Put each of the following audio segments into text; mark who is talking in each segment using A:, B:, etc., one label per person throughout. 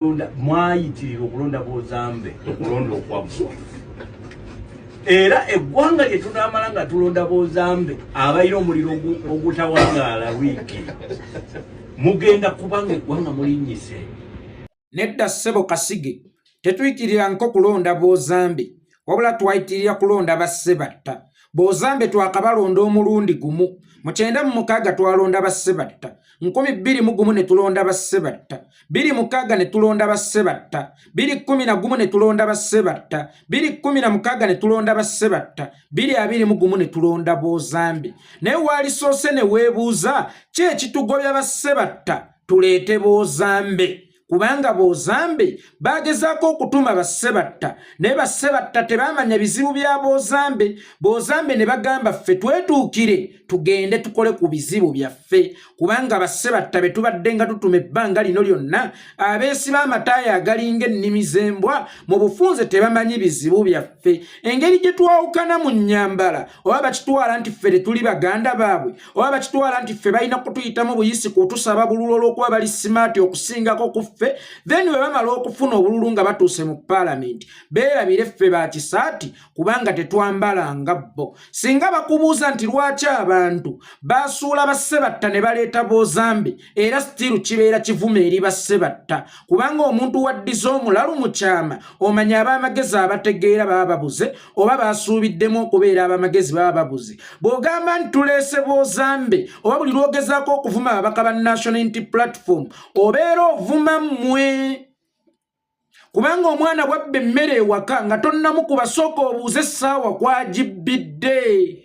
A: Mwayitirira okulonda Bozambe, okulonda okwaggwa, era eggwanga lye tunaamala nga tulonda Bozambe abalina omuliro ogutawangaala wiiki, mugenda kubanga eggwanga mulinnyise.
B: Nedda ssebo Kasige, tetuyitirira nko kulonda Bozambe, wabula twayitirira kulonda Bassebatta. Bozambe twakabalonda omulundi gumu mu 96, twalonda Bassebatta. 2001 ne tulonda Bassebatta, 2006 ne tulonda Bassebatta, 2011 ne tulonda Bassebatta, 2016 ne tulonda Bassebatta, 2021 ne tulonda Bozambe. Naye waalisoose ne weebuuza ki ekitugobya Bassebatta tuleete Bozambe? Kubanga Bozambe bagezaako okutuma Bassebatta, naye Bassebatta tebamanya bizibu bya Bozambe. Bozambe ne bagamba, "Ffe twetuukire, tugende tukole ku bizibu byaffe," kubanga Bassebatta be tubadde nga tutuma ebbanga lino lyonna, abeesiba amataaya agalinga ennimi z'embwa, mu bufunze tebamanyi bizibu byaffe. Engeri gye twawukana mu nnyambala, oba bakitwala nti ffe tetuli baganda baabwe, oba bakitwala nti ffe balina kutuyitamu buyisi kutusaba bululu olw'okuba bali smart okusingako ku ffe. Then bwe bamala okufuna obululu nga batuuse mu paalamenti, beerabire ffe bakisaati, kubanga tetwambalanga bo. Singa bakubuuza nti lwaki abantu basuula Bassebatta ne baleeta Bozambe, era still kibeera kivuma eri Bassebatta, kubanga omuntu waddiza omulalu mu kyama, omanya ab'amagezi abategeera baba babuze, oba basuubiddemu okubeera ab'amagezi baba babuze. Bw'ogamba nti tuleese Bozambe, oba buli lwogezaako okuvuma ababaka ba National Unity Platform, obeera ovuma mmwe, kubanga omwana bwabba emmere ewaka nga tonnamukuba, sooka obuuze essaawa kwagibbidde.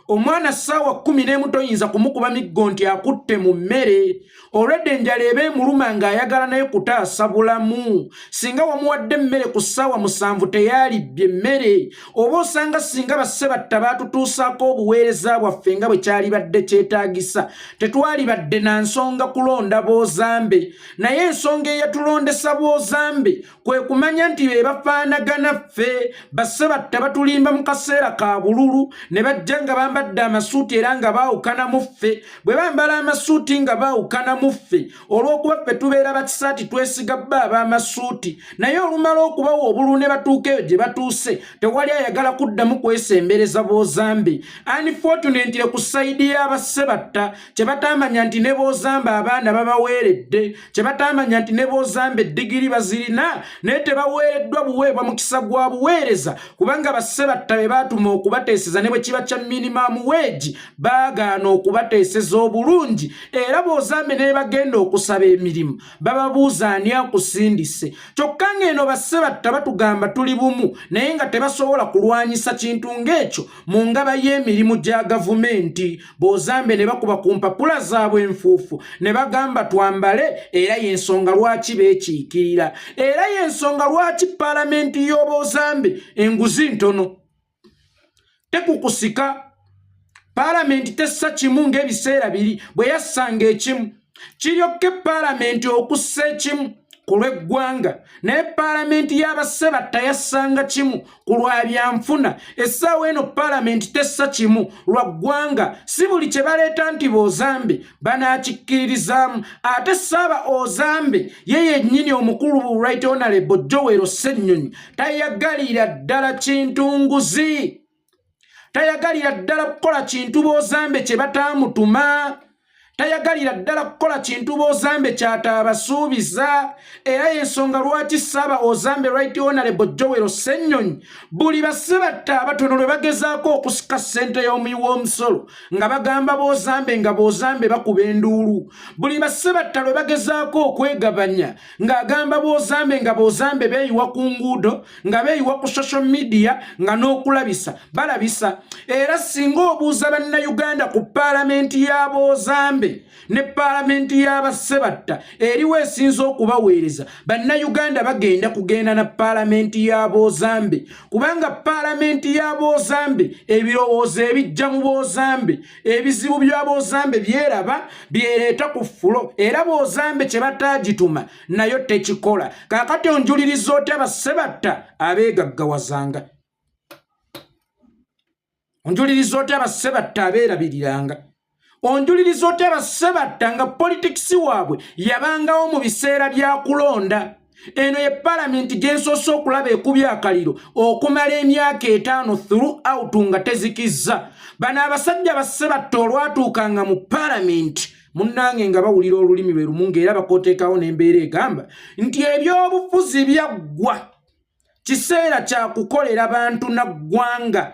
B: Omwana ssaawa 11 toyinza kumukuba miggo nti akutte mu mmere. Olwedde enjala eba emuluma ng'ayagala naye kutaasa bulamu. Singa wamuwadde emmere ku ssaawa 7, teyaalibbye emmere. Oba osanga singa Bassebatta baatutuusaako obuweereza bwaffe nga bwe kyalibadde kyetaagisa, tetwalibadde na nsonga kulonda Boozambe. Naye ensonga eyatulondesa Boozambe kwe kumanya nti be bafaanagana ffe. Bassebatta batulimba mu kaseera ka bululu ne bajja nga bambadde amasuuti, era nga baawukana mu ffe. Bwe bambala amasuuti nga baawukana mu ffe, olw'okuba ffe tubeera bakisaati, twesiga bba ab'amasuuti. Naye olumala okubawa obululu ne batuuka eyo gye batuuse, tewali ayagala kuddamu kwesembereza Boozambe. Unfortunately, ku side y'Abassebatta, kye bataamanya nti ne Boozambe abaana babaweeredde, kye bataamanya nti ne Boozambe eddigiri bazirina, naye tebaweereddwa buweebwa mukisa gwa buweereza, kubanga Bassebatta be baatuma okubateeseza, ne bwe kiba kya minimum wage, baagaana okubateeseza obulungi. Era Boozambe ne bagenda okusaba emirimu, bababuuza ani akusindise. Kyokka ng'eno Bassebatta batugamba tuli bumu, naye nga tebasobola kulwanyisa kintu ng'ekyo mu ngaba y'emirimu gya gavumenti. Boozambe ne bakuba ku mpapula zaabwe enfuufu ne bagamba twambale. Era y'ensonga lwaki beekiikirira, era y'ensonga lwaki paalamenti y'Oboozambe enguzi ntono, tekukusika. Paalamenti tessa kimu ng'ebiseera biri bwe yassanga ekimu. Kiryokke paalamenti okussa ekimu ku lw'eggwanga, naye paalamenti y'Abassebatta yassanga kimu ku lwa byanfuna. Essaawa eno paalamenti tessa kimu lwa ggwanga. Si buli kye baleeta nti Boozambe banaakikkiririzaamu. Ate Saaba Ozambe ye yennyini omukulu, Right Honorable Joel Ssennyonyi, tayagalira ddala kintu nguzi, tayagalira ddala kukola kintu Boozambe kye bataamutuma, tayagalira ddala kukola kintu Boozambe kyataabasuubiza. Era yensonga lwaki Saaba Ozambe, Right Honorable Joel Ssennyonyi, buli Bassebatta abatono lwe bagezaako okusika ssente y'omuyi w'omusolo nga bagamba Boozambe, nga Boozambe bakuba enduulu. Buli Bassebatta lwe bagezaako okwegabanya ng'agamba Boozambe, nga Boozambe beeyiwa ku nguudo, nga beeyiwa ku social media, nga n'okulabisa balabisa. Era singa obuuza Bannayuganda ku paalamenti ya Boozambe ne paalamenti y'Abassebatta eriwo esinza okubaweereza, Bannayuganda bagenda kugenda na paalamenti ya Boozambe, kubanga paalamenti ya Boozambe ebirowoozo ebijja mu Boozambe, ebizibu bya Boozambe byeraba byereeta ku floor, era Boozambe kye bataagituma nayo tekikola. Kaakati onjuliriza otya Bassebatta abeegaggawazanga? Onjuliriza otya Bassebatta abeerabiriranga? Onjuliriza otya Bassebatta nga politics waabwe yabangawo mu biseera bya kulonda? Eno ye palamenti gye nsoose okulaba ekubye akaliro okumala emyaka 5 throughout nga tezikizza. Bano abasajja bassebatta olwatuukanga mu palamenti munnange nga bawulira olulimi lwe lumu, ng'era bakoteekawo n'embeera egamba nti ebyobufuzi byaggwa, kiseera kya kukolera bantu na ggwanga.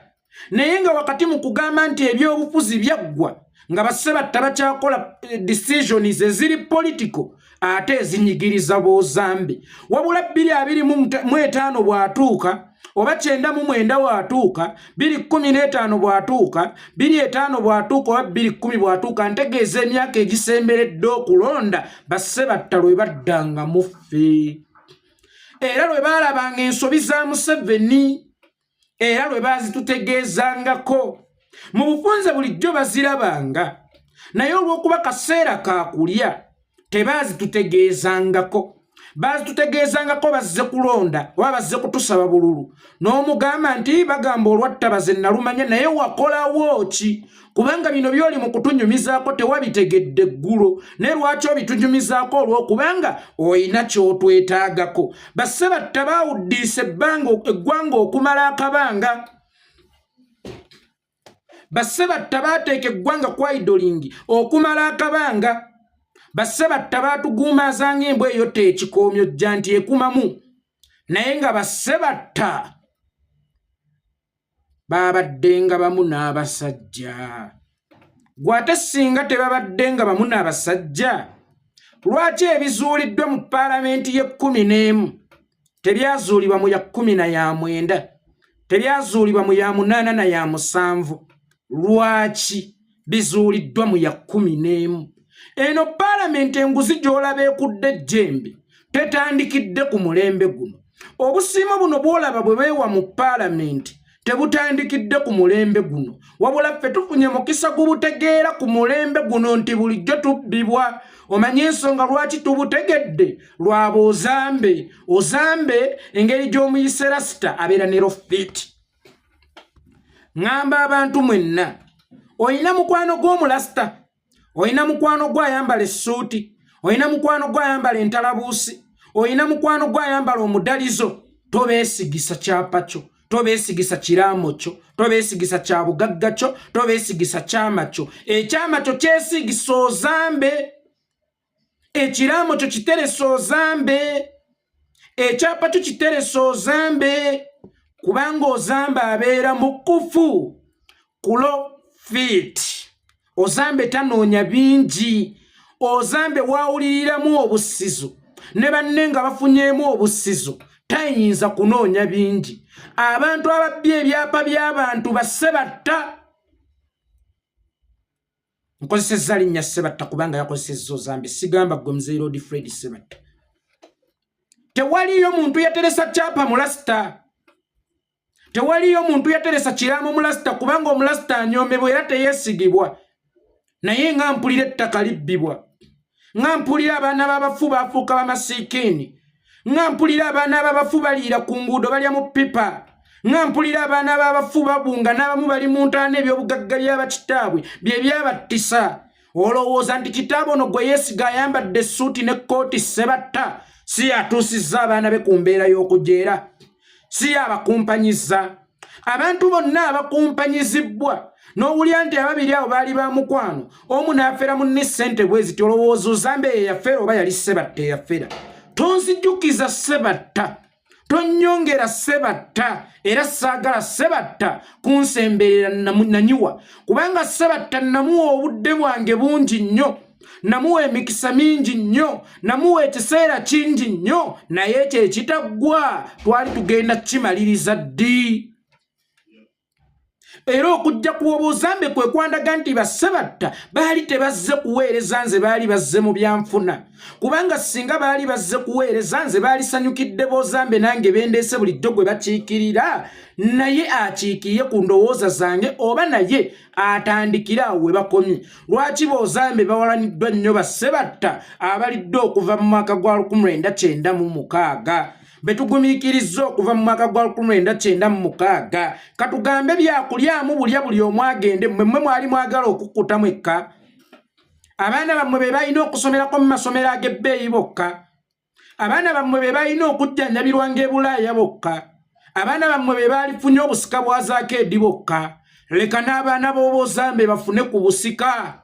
B: Naye nga wakati mu kugamba nti ebyobufuzi byaggwa, nga bassebatta bakyakola decisions eziri political ate ezinyigiriza b'ozambe. Wabula 2025 bw'atuuka, oba 99 bw'atuuka, 2015 bw'atuuka, 2005 bw'atuuka, oba 2010 bw'atuuka, ntegeeza emyaka egisemberedde okulonda, bassebatta lwe baddanga mu ffe, era lwe baalabanga ensobi za Museveni, era lwe baazitutegeezangako mu bufunze. Bulijjo bazirabanga, naye olw'okuba kaseera kakulya tebaazitutegeezangako. Baazitutegeezangako bazze kulonda oba bazze kutusaba bululu, n'omugamba nti bagamba olwattabaze nalumanya, naye wakolawo ki? Kubanga bino byoli mu kutunyumizaako tewabitegedde ggulo, naye lwaki obitunyumizaako? Olw'okubanga oyina ky'otwetaagako. Bassebatta baawuddiisa ebbanga eggwanga okumala akabanga. Bassebatta baateeka eggwanga ku idling okumala akabanga. Bassebatta baatuguumaaza ng'embwa eyotta ekikoomyo jja nti ekumamu, naye nga bassebatta babaddenga bamu n'abasajja. Gwe ate singa tebabaddenga bamu n'abasajja, lwaki ebizuuliddwa mu paalamenti y'e-11 tebyazuulibwa mu ya 19, tebyazuulibwa mu ya 8 na ya 7? Lwaki bizuuliddwa mu ya 11? Eno paalamenti enguzi gy'olaba ekudde ejjembe tetandikidde ku mulembe guno. Obusiimo buno bw'olaba bwe beewa mu paalamenti tebutandikidde ku mulembe guno, wabula ffe tufunye mukisa gubutegeera ku mulembe guno nti bulijjo tubbibwa. Omanye ensonga lwaki tubutegedde? Lwaba ozambe ozambe engeri gy'omuyise rasita abeera ne rofit. Ŋŋamba abantu mwenna, olina mukwano gw'omulasita, olina mukwano gwo ayambala essuuti, olina mukwano gwo ayambala entalabuusi, olina mukwano gwo ayambala omudalizo, tobeesigisa kyapa kyo, tobeesigisa kiraamo kyo, tobeesigisa kya bugagga kyo, tobeesigisa kyama kyo. Ekyama kyo kyesigisa ozambe, ekiraamo kyo kiteresa ozambe, ekyapa kyo kiteresa ozambe, kubanga ozambe abeera mukufu kulofit. Ozambe tanoonya bingi. Ozambe waawuliriramu obusizo ne banne nga bafunyeemu obusizo, tayinza kunoonya bingi. Abantu ababbye ebyapa by'abantu bassebatta, nkozesezza linnya Ssebatta kubanga yakozesezza ozambe, sigamba gwe muzeeyi Lord Fred Ssebatta. Tewaliyo muntu yateresa kyapa mulasita, tewaliyo muntu yateresa kiraamo mulasita, kubanga omulasita anyoomebwa era teyeesigibwa. Naye nga mpulira ettaka libbibwa, nga mpulira abaana b'abafu bafuuka bamasiikiini, nga mpulira abaana b'abafu baliira ku nguudo, balya mu pipa, nga mpulira abaana b'abafu babunga n'abamu bali mu ntaana, ebyobugagga by'abakitaabwe bye byabattisa, olowooza nti kitaabwe ono gwe yeesiga ayambadde essuuti n'ekkooti Ssebatta si yatuusizza abaana be ku mbeera y'okujeera, si yabakumpanyiza? Abantu bonna abakumpanyizibbwa n'owulira nti ababiri abo baali ba mukwano, omu n'afera munne ssente bwe ziti, olowooza ozambe ye yafera oba yali Ssebatta eyafera? Tonzijukiza Ssebatta, tonyongera Ssebatta, era saagala Ssebatta kunsemberera nanyiwa, kubanga Ssebatta namuwa obudde bwange bungi nnyo, namuwa emikisa mingi nnyo, namuwa ekiseera kingi nnyo, naye ekyo ekitaggwa twali tugenda kimaliriza ddi? Era okujja kuwoba ozambe kwe kwandaga nti bassebatta baali tebazze kuweereza nze, baali bazze mu byanfuna, kubanga singa baali bazze kuweereza nze baalisanyukidde b'ozambe nange bendeese bulijjo gwe bakiikirira, naye akiikirire ku ndowooza zange oba naye atandikire awo we bakomye. Lwaki b'ozambe bawalaniddwa nnyo bassebatta abalidde okuva mu mwaka gwa 1996, betugumiikirizza okuva mu mwaka gwa 1996? Katugambe byakulyamu bulya, buli omu agende. Mmwe mmwe mwali mwagala okukkuta mwekka, abaana bammwe be balina okusomerako mu masomero ag'ebbeeyi bokka. Abaana bammwe be balina okujjanjabirwanga e Bulaaya bokka? Abaana bammwe be baalifunye obusika bwa Zakeedi bokka? Leka n'abaana b'obozambe bafune ku busika.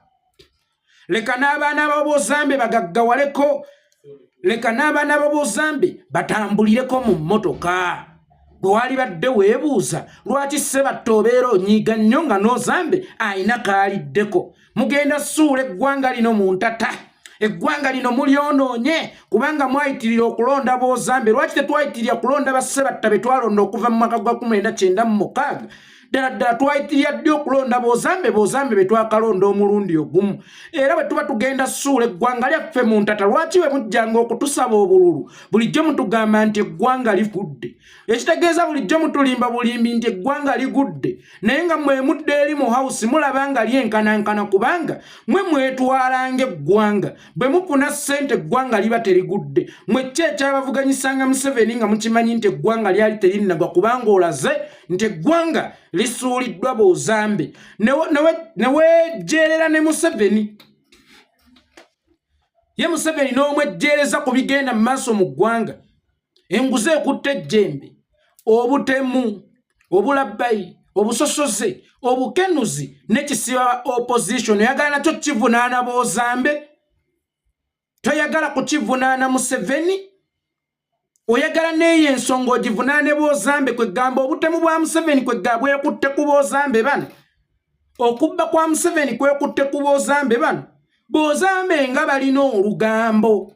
B: Leka n'abaana b'obozambe bagaggawaleko. Leka n'abaana b'obozambe batambulireko mu mmotoka. Bwe walibadde weebuuza lwaki Ssebatta obeera onyiiga nnyo nga n'ozambe alina kaaliddeko. Mugenda suula eggwanga lino mu ntata. Eggwanga lino mulyonoonye kubanga mwayitirira okulonda b'ozambe. Lwaki tetwayitirira kulonda bassebatta be twalonda okuva mu mwaka gwa 1996? Ddala ddala twayitirira ddi okulonda b'ozambe? B'ozambe be twakalonda omulundi ogumu. Era bwe tuba tugenda suula eggwanga lyaffe mu ntata, lwaki bwe mujjanga okutusaba obululu bulijjo mutugamba nti eggwanga ligudde? Ekitegeeza bulijjo mutulimba bulimbi nti eggwanga ligudde, naye nga mwe mudda eri mu hawusi mulaba nga lyenkanankana, kubanga mwe mwetwalanga eggwanga. Bwe mufuna ssente eggwanga liba terigudde. Mwe ki ekyabavuganyisanga Museveni nga mukimanyi nti eggwanga lyali terinnagwa, kubanga olaze nti eggwanga lisuuliddwa b'ozambe ne weejeerera ne Museveni. Ye Museveni n'omwejjeereza ku bigenda mu maaso mu ggwanga. Enguzi ekutta ejjembe, obutemu, obulabbayi, obusosoze, obukenuzi n'ekisiba opposition. Oyagala nakyo kivunaana b'ozambe, toyagala kukivunaana Museveni. Oyagala n'eyo ensonga ogivunaane b'ozambe. Kwegamba obutemu bwa Museveni kwegga bwekutte ku b'ozambe bano, okubba kwa Museveni kwekutte ku b'ozambe bano. B'ozambe nga balina olugambo,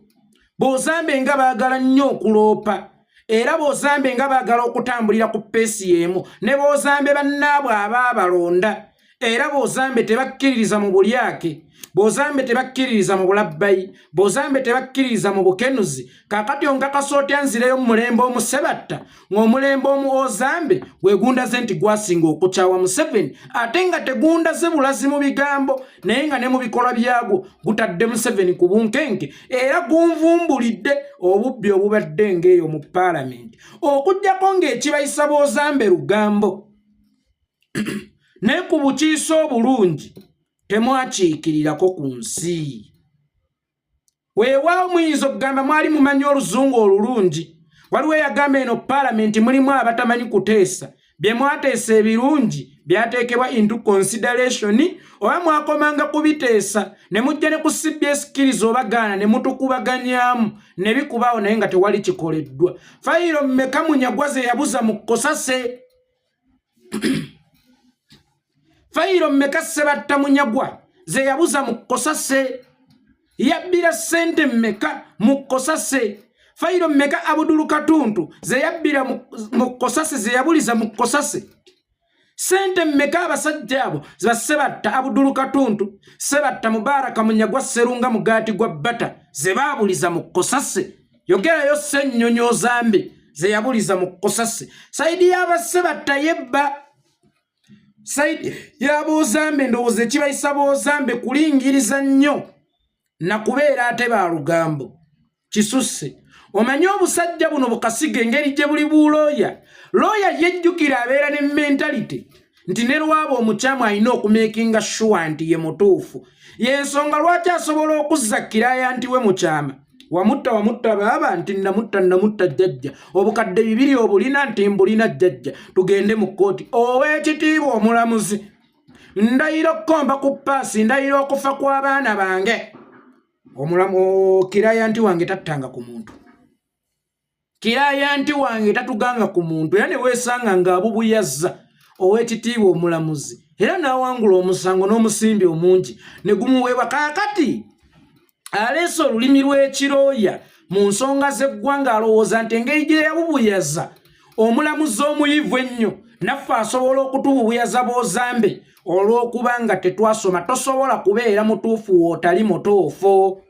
B: b'ozambe nga baagala nnyo okuloopa, era b'ozambe nga baagala okutambulira ku peesi y'emu ne b'ozambe bannaabwe abaabalonda. Era b'ozambe tebakkiririza mu bulyake, b'ozambe tebakkiririza mu bulabbayi, b'ozambe tebakkiririza mu bukenuzi. Kaakati onkakasa otya nzireyo mu mulembe omusebatta, ng'omulembe omu ozambe gwegundaze nti gwasinga okukyawa Museveni, ate nga tegundaze bulazi mu bigambo, naye nga ne mu bikolwa byagwo gutadde Museveni ku bunkenke, era gunvumbulidde obubbi obubadde ng'eyo mu paalamenti, okuggyako ng'ekibayisa b'ozambe lugambo. Naye ku bukiise obulungi temwakiikirirako ku nsi. Weewaawo muyinza okugamba mwali mumanyi oluzungu olulungi. Waliwo eyagamba eno paalamenti mulimu abatamanyi kuteesa. Bye mwateesa ebirungi byateekebwa into consideration, oba mwakomanga kubiteesa ne mujja ne ku CBS kkiriza oba gaana ne mutukubaganyaamu ne bikubaawo, naye nga tewali kikoleddwa. Fayiro mmeka Munyagwa ze yabuza mu Kosase? Fayiro mmeka Ssebatta Munyagwa ze yabuza mu Kosase? Yabbira ssente mmeka mu Kosase? Fayiro mmeka Abudulu Katuntu ze yabbira mu Kosase, ze yabuliza mu Kosase? Ssente mmeka abasajja abo ba Ssebatta Abudulu Katuntu, Ssebatta Mubaraka Munyagwa Sserunga mugaati gwa bbata ze baabuliza mu Kosase? Yogerayo Ssennyonyi Ozambe ze yabuliza mu Kosase. Sayidi y'abassebatta yebba, sayidi y'aboozambe ndowooza ekibayisa boozambe kulingiriza nnyo na kubeera ate ba lugambo kisusse. Omanyi obusajja buno bukasiga engeri gye buli bulooya. Looya yejjukira abeera ne mentality nti ne lwaba omukyamu alina okumekinga sure nti ye mutuufu. Yensonga lwaki asobola okuzza kiraya nti we mukyama wamutta, wamutta baaba nti namutta, namutta jjajja, obukadde 2 obulina nti mbulina jjajja, tugende mu kkooti. Ow'ekitiibwa omulamuzi, ndayira okukomba ku paasi, ndayira okufa kw'abaana bange, omulamu kiraya nti wange tattanga ku muntu, kiraya nti wange tatuganga ku muntu. Era ne weesanga ng'abubuyazza ow'ekitiibwa omulamuzi, era n'awangula omusango n'omusimbi omungi ne gumuweebwa. Kaakati aleese olulimi lw'ekirooya mu nsonga z'eggwanga, alowooza nti engeri gye yabubuyaza omulamuzi omuyivu ennyo naffe asobola okutububuyaza b'ozambe olw'okuba nga tetwasoma. Tosobola kubeera mutuufu w'otali mutuufu.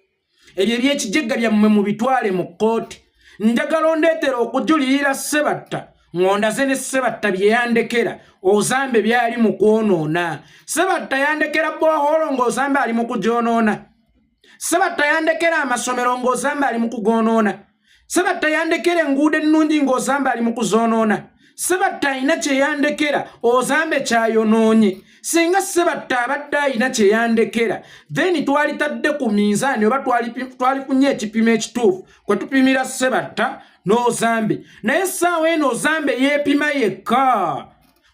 B: Ebyo ebyekijegga byammwe mubitwale mu kkooti. Njagala ondeetera okujulirira Ssebatta ng'ondaze ne Ssebatta bye yandekera Ozambe byali mu kwonoona. Ssebatta yandekera boholo ng'Ozambe ali mu kugyonoona. Ssebatta yandekera amasomero ng'Ozambe ali mu kugoonoona. Ssebatta yandekera enguudo ennungi ng'Ozambe ali mu kuzoonoona. Sebatta alina kye yandekera, Ozambe kyayonoonye. Singa Sebatta abadde alina kye yandekera, then twalitadde ku minzaani oba twalifunye ekipimo ekituufu kwe tupimira Sebatta n'Ozambe. Naye essaawa eno Ozambe yeepima yekka,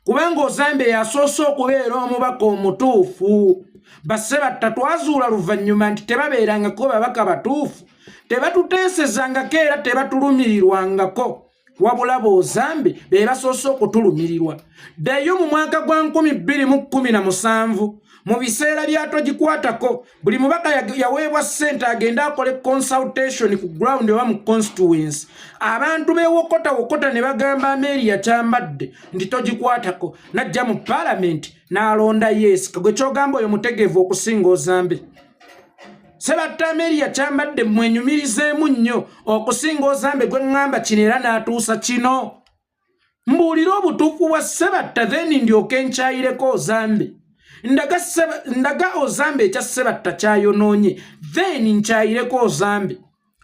B: kubanga Ozambe yasoose okubeera omubaka omutuufu. Basebatta twazuula luvannyuma nti tebabeerangako babaka batuufu, tebatuteesezangako era tebatulumirirwangako, wabula b'Ozambe be basoose okutulumirirwa. Ddayo mu mwaka gwa 2017, mu biseera bya Togikwatako, buli mubaka yaweebwa ssente agende akole consultation ku ground oba mu constituency. Abantu bewokota wokota ne bagamba Amelia Kyambadde nti togikwatako, najja mu paalamenti n'alonda yes. Kagwe kyogamba oyo mutegeevu okusinga Ozambe? Sebatta Amelia Kyambadde mwenyumirizeemu nnyo okusinga Ozambe gwe ŋŋamba kino era n'atuusa kino? Mbuulire obutuufu bwa Sebatta, then ndyoke nkyayireko Ozambe. Ndaga Ozambe ekya Sebatta kyayonoonye, then nkyayireko Ozambe.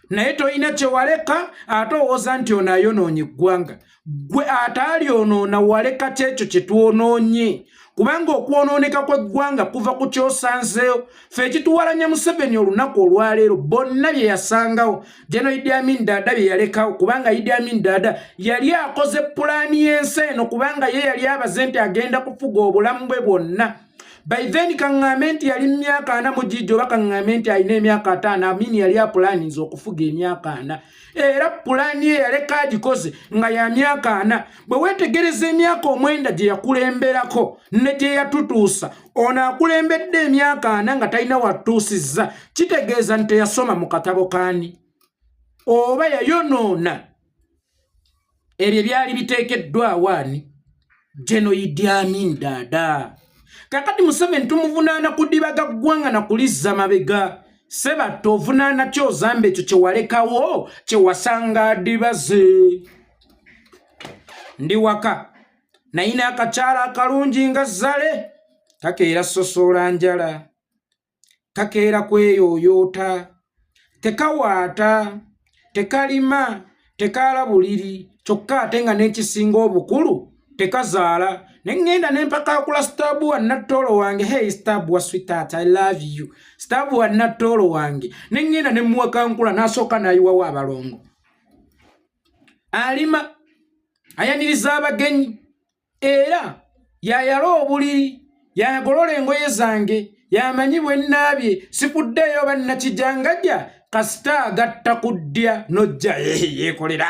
B: Naye tolina kyewaleka, ate owoza nti ono ayonoonye eggwanga. Gwe ataalyonoona, waleka kyekyo kye twonoonye? Kubanga okwonooneka kw'eggwanga kuva ku kyosanzeewo. Fe ekituwalanya Museveni olunaku olwaleero, bonna bye yasangawo, General Idi Amin Dada bye yalekawo, kubanga Idi Amin Dada yali akoze pulaani y'ensi eno, kubanga ye yali abaze nti agenda kufuga obulamu bwe bwonna. By then kaŋŋambe nti yali myaka 40 mu gigi, oba kaŋŋambe nti alina emyaka 50, Amini yali apulaninze okufuga emyaka 40, era pulaani ye yaleka agikoze nga ya myaka 40. Bwe weetegereza emyaka 9 gye yakulemberako ne gye yatutuusa, ono akulembedde emyaka 40 nga talina watuusizza. Kitegeeza nti teyasoma mu katabo kaani, oba yayonoona ebyo byali biteekeddwawo ani? General Idi Amin Dada. Kakati Museveni tumuvunaana kudibaga ggwanga na kulizza mabega. Sebatta ovunaana kyozamba ekyo kyewalekawo, kyewasanga adibaze? Ndi waka, nayina akakyala akalungi nga zzale, kakeera sosoola njala, kakeera kweyooyoota, tekawaata, tekalima, tekaala buliri, kyokka ate nga n'ekisinga obukulu tekazaala. Ne ŋŋenda ne mpakaakula Sitabuwa nattoolo wange. Hey Sitabuwa, sweetheart, I love you. Sitabuwa nattoolo wange, ne ŋŋenda ne muwakankula, n'asooka n'ayiwawo abalongo. Alima, ayaniriza abagenyi, era yayala obuliri, yagolola engoye zange, yamanyi bwe nnaabye, sifuddeeyo bannakijangajja, kasita agatta ku ddya n'ojja yeekolera.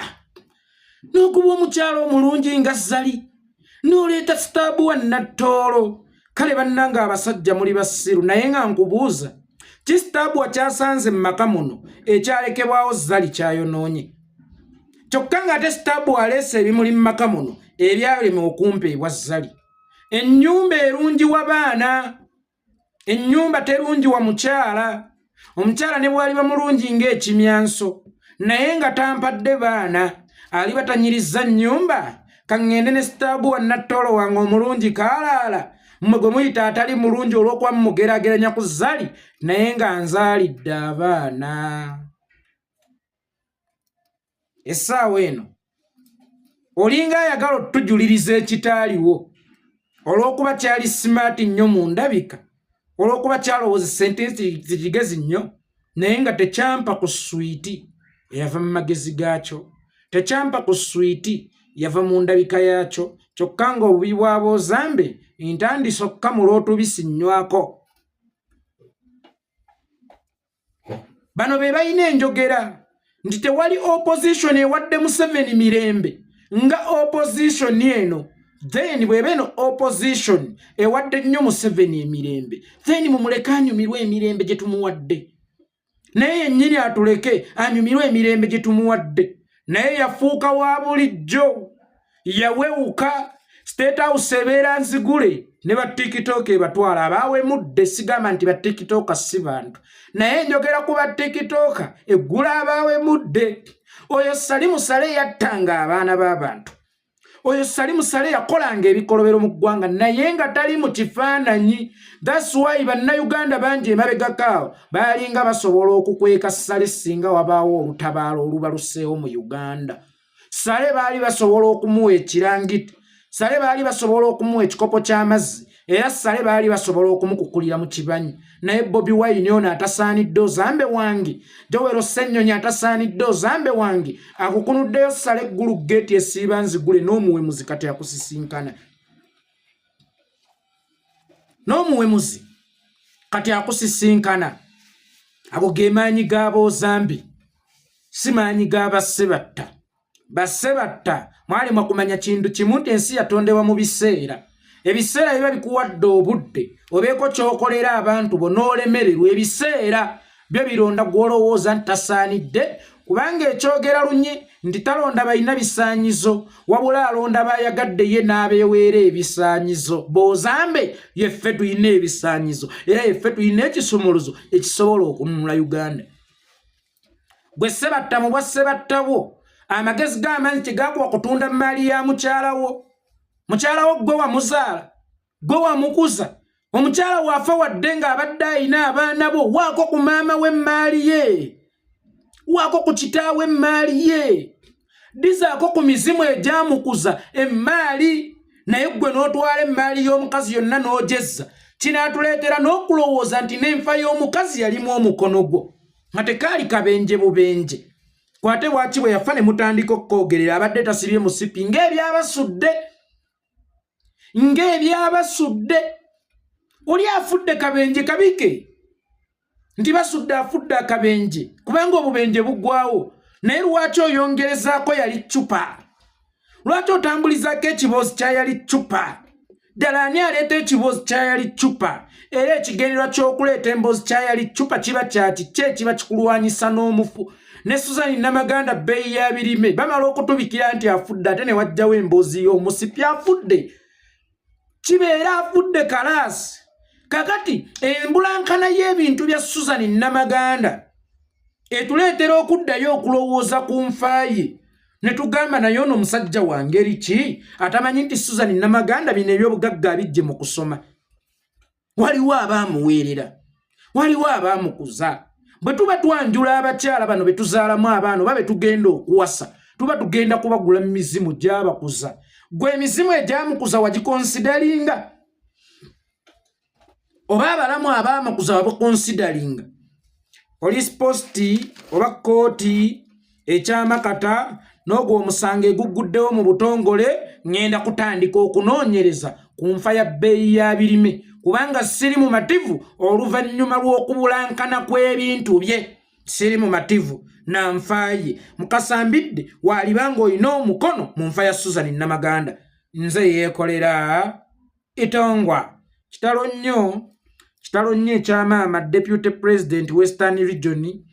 B: N'okuba omukyalo omulungi nga Zali, n'oleeta Sitaabuwa nattoolo. Kale bannanga abasajja muli basiru. Naye nga nkubuuza, ki Sitaabuwa kyasanze mu maka muno ekyalekebwawo Zali kyayonoonye? Kyokka ng'ate Sitaabuwa aleese ebimuli mu maka muno ebyalema okumpeebwa Zali. Ennyumba erungiwa baana, ennyumba terungiwa mukyala. Omukyala ne bw'aliba mulungi ng'ekimyanso, naye nga tampadde baana, aliba tanyiriza nnyumba. Kaŋŋende ne Sitaabuwa nattoolo wange omulungi kaalaala, mmwe gwe muyita atali mulungi olw'okuba mumugeraageranya ku Zali, naye nga nzaalidde abaana. Essaawa eno olinga ayagala otujuliriza ekitaaliwo, olw'okuba kyali smart nnyo mu ndabika, olw'okuba kyalowooza sente zikigezi nnyo, naye nga tekyampa ku sweet eyava mu magezi gaakyo, tekyampa ku sweet yava mu ndabika yaakyo. Kyokka nga obubi bw'aboozambe ntandise okukamula otubisi nnywako. Bano be balina enjogera nti tewali opposition ewadde Museveni mirembe nga opposition eno. Then bweba eno opposition ewadde nnyo Museveni emirembe, then mumuleke anyumirwe emirembe gye tumuwadde. Naye yennyini atuleke anyumirwe emirembe gye tumuwadde. Naye yafuuka wa bulijjo, yawewuka. State House ebeera nzigule, ne ba TikTok ebatwala abaawemudde. Sigamba nti ba TikTok si bantu, naye njogera ku ba TikTok eggula abaawemudde. Oyo Salimu Sale yattanga abaana b'abantu, oyo Salimu Sale yakolanga ebikolobero mu ggwanga, naye nga tali mu kifaananyi. That's why Bannayuganda bangi emabegakaawo baalinga basobola okukweka Sale singa wabaawo olutabaalo oluba luseewo mu Uganda. Sale baali basobola okumuwa ekirangiti, Sale baali basobola okumuwa ekikopo ky'amazzi, era Sale baali basobola okumukukulira mu kibanyi. Naye Bobi Wine ono atasaanidde ozambe wange, Joel Ssenyonyi atasaanidde ozambe wange, akukunuddeyo Sale eggulu geeti esiiba nzigule n'omuwemuzi kati akusisinkana. N'omuwemuzi kati akusisinkana. Ago ge maanyi g'aboozambi, si maanyi ga bassebatta. Bassebatta mwalemwa kumanya kintu kimu nti ensi yatondebwa mu biseera. Ebiseera biba bikuwadde obudde obeeko ky'okolera abantu bo n'olemererwa. Ebiseera byo bironda gw'olowooza nti tasaanidde, kubanga ekyogera lunye nti talonda balina bisaanyizo, wabula alonda bayagadde ye n'abeeweera ebisaanyizo. Bozambe yeffe tulina ebisaanyizo, era yeffe tulina ekisumuluzo ekisobola okununula Uganda. Gwe Ssebatta mu bwa Ssebatta bwo, amagezi g'amaanyi kyegakuwa kutunda mmaali ya mukyala wo. Mukyala wo gwe wamuzaala, gwe wamukuza. Omukyala waafa wadde ng'abadde alina abaana bo, waako ku maama w'emmaali ye, waako ku kitaawe emmaali ye, dizaako ku mizimu egyamukuza emmaali. Naye ggwe n'otwala emmaali y'omukazi yonna n'ogyezza. Kinaatuleetera n'okulowooza nti n'enfa y'omukazi yalimu omukono gwo, nga tekaali kabenje bubenje. Kwate lwaki bwe yafa ne mutandika okukoogerera abadde tasibye musipi ng'ebyabasudde, ng'ebyabasudde. Oli afudde kabenje kabike nti basudde afudde akabenje, kubanga obubenje buggwawo. Naye lwaki oyongerezaako yali ccupa? Lwaki otambulizaako ekiboozi kya yali ccupa? Ddala ani aleeta ekiboozi kya yali ccupa? Era ekigendererwa ky'okuleeta emboozi kya yali ccupa kiba kya kiki ekiba kikulwanyisa n'omufu? Ne Susan Namaganda bbeeyi ya birime bamala okutubikira nti afudde, ate ne wajjawo emboozi y'omusipi afudde. Kibeera afudde kalaasi. Kakati embulankana y'ebintu bya Susan Namaganda etuleetera okuddayo okulowooza ku nfa ye, ne tugamba naye ono omusajja wa ngeri ki atamanyi nti Susan Namaganda bino eby'obugagga abijje mu kusoma. Waliwo abaamuweerera, waliwo abaamukuza. Bwe tuba twanjula abakyala bano be tuzaalamu abaana oba be tugenda okuwasa, tuba tugenda kubagula mu mizimu gyabakuza. Gwe emizimu egyamukuza wagikonsidalinga? Oba abalamu abaamakuza wabakonsidalinga? Police post oba kkooti ekyamakata n'ogwo omusango egugguddewo mu butongole, ŋŋenda kutandika okunoonyereza ku nfa ya bbeeyi ya birime, kubanga siri mumativu oluvannyuma lw'okubulankana kw'ebintu bye. Siri mumativu na nfa ye. Mukasambidde waaliba ng'olina omukono mu nfa ya Susan Namaganda. Nze yeekolera itongwa. Kitalo nnyo, kitalo nnyo ekya maama Deputy President Western Region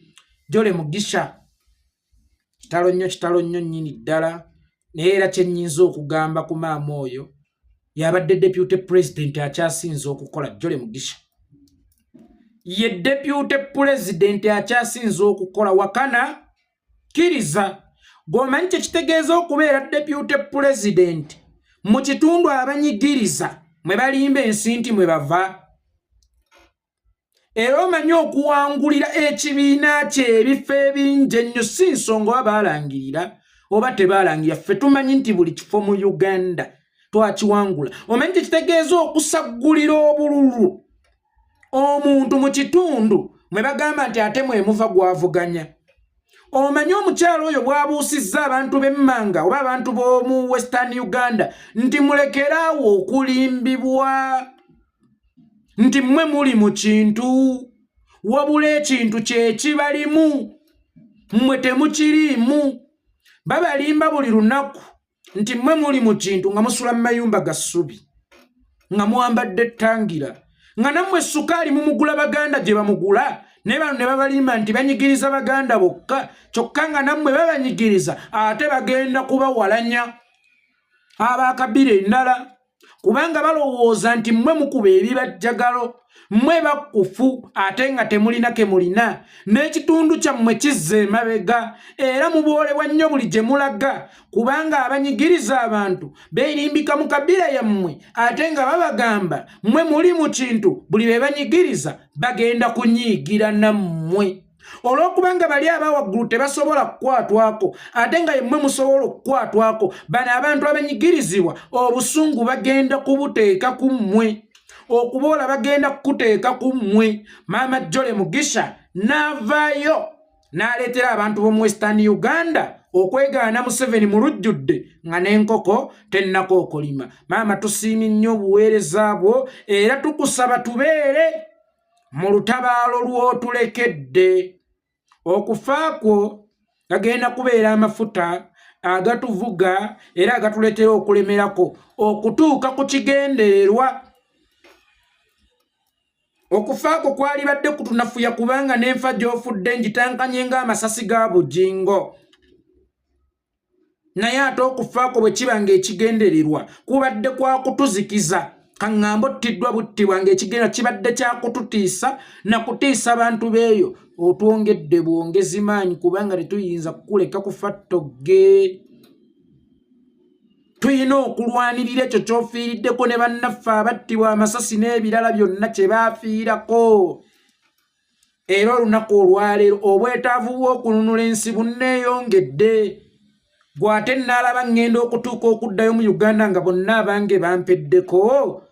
B: Jole Mugisha. Kitalo nnyo, kitalo nnyo nnyini ddala. Naye era kye nnyinza okugamba ku maama oyo, yabadde Deputy President akyasinze okukola. Jole Mugisha ye Deputy President akyasinze okukola. Wakana kkiriza gw'omanyi kye kitegeeza okubeera Deputy President mu kitundu abanyigiriza mwe balimba ensi nti mwe bava, era omanyi okuwangulira ekibiina kye ebifo ebingi ennyo. Si nsonga oba baalangirira oba tebaalangirira, ffe tumanyi nti buli kifo mu Uganda twakiwangula. Omanyi kye kitegeeza okusaggulira obululu omuntu mu kitundu mwe bagamba nti ate mwe muva gwavuganya? Omanyi omukyalo oyo bw'abuusizza abantu b'emmanga oba abantu b'omu Western Uganda nti mulekeraawo okulimbibwa nti mmwe muli mu kintu, wabula ekintu kye kibalimu, mmwe temukiriimu. Babalimba buli lunaku nti mmwe muli mu kintu, nga musula mu mayumba ga ssubi, nga mwambadde ttangira, nga nammwe sukaali mumugula Baganda gye bamugula. Naye bano ne babalimba nti banyigiriza Baganda bokka, kyokka nga nammwe babanyigiriza, ate bagenda kubawalanya abakabira endala, kubanga balowooza nti mmwe mukuba ebibajjagalo, mmwe bakkufu, ate nga temulina ke mulina, n'ekitundu kyammwe kizza emabega, era muboolebwa nnyo buli gye mulaga, kubanga abanyigiriza abantu beerimbika mu kabira yammwe, ate nga babagamba mmwe muli mu kintu. Buli be banyigiriza bagenda kunyiigira nammwe. Olw'okubanga bali aba waggulu tebasobola kukwatwako, ate nga yemmwe musobola okukwatwako, bano abantu abanyigirizibwa obusungu bagenda kubuteeka ku mmwe, okuboola bagenda kukuteeka ku mmwe. Maama Jole Mugisha n'avaayo n'aleetera abantu b'omu Western Uganda okwegaana Museveni mu lujjudde nga n'enkoko tennakookolima. Maama, tusiimye nnyo obuweereza bwo era tukusaba tubeere mu lutabaalo lw'otulekedde. Okufa kwo gagenda kubeera amafuta agatuvuga era agatuleetera okulemerako okutuuka ku kigendererwa. Okufa kwo kwalibadde kutunafuya kubanga n'enfa gy'ofudde ngitankanye ng'amasasi ga Bugingo. Naye ate okufa kwo bwe kiba ng'ekigendererwa kubadde kwa kutuzikiza, kaŋŋambe ottiddwa buttibwa ng'ekigendererwa kibadde kya kututiisa na kutiisa bantu b'eyo, otwongedde bwongezi maanyi kubanga tetuyinza kukuleka kufa ttogge. Tulina okulwanirira ekyo ky'ofiiriddeko ne bannaffe abattibwa amasasi n'ebirala byonna kye baafiirako. Era olunaku olwaleero obwetaavu bw'okununula ensi bunneeyongedde. Gw'ate nnaalaba ŋŋenda okutuuka okuddayo mu Uganda nga bonna abange bampeddeko.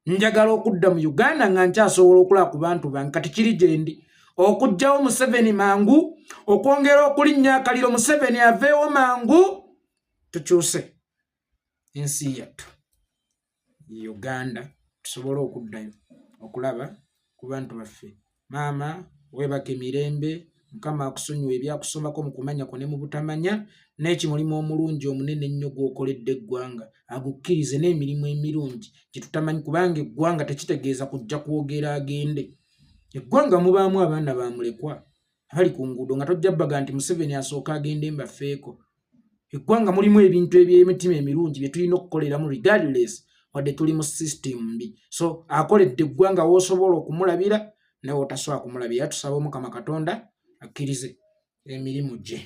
B: Njagala okudda mu Uganda nga nkyasobola okulaba ku bantu bange. Kati kiri gye ndi okuggyawo Museveni mangu, okwongera okulinnya akaliro Museveni aveewo mangu, tukyuse ensi yattu Uganda, tusobole okuddayo okulaba ku bantu baffe. Maama, weebake mirembe, Mukama akusonyiwa ebyakusomako mu kumanya kwo ne mu butamanya, n'ekimulimu omulungi omunene ennyo gw'okoledde eggwanga agukkirize, n'emirimu emirungi gye tutamanyi, kubanga eggwanga tekitegeeza kujja kwogera agende. Eggwanga mubaamu abaana ba mulekwa abali ku nguudo nga tojja baga nti Museveni asooka agende mbafeeko. Eggwanga mulimu ebintu eby'emitima emirungi bye tulina okukoleramu regardless wadde tuli mu system mbi. So akoledde eggwanga w'osobola okumulabira naye otasobola kumulabira. Tusaba Omukama Katonda akkirize emirimu gye.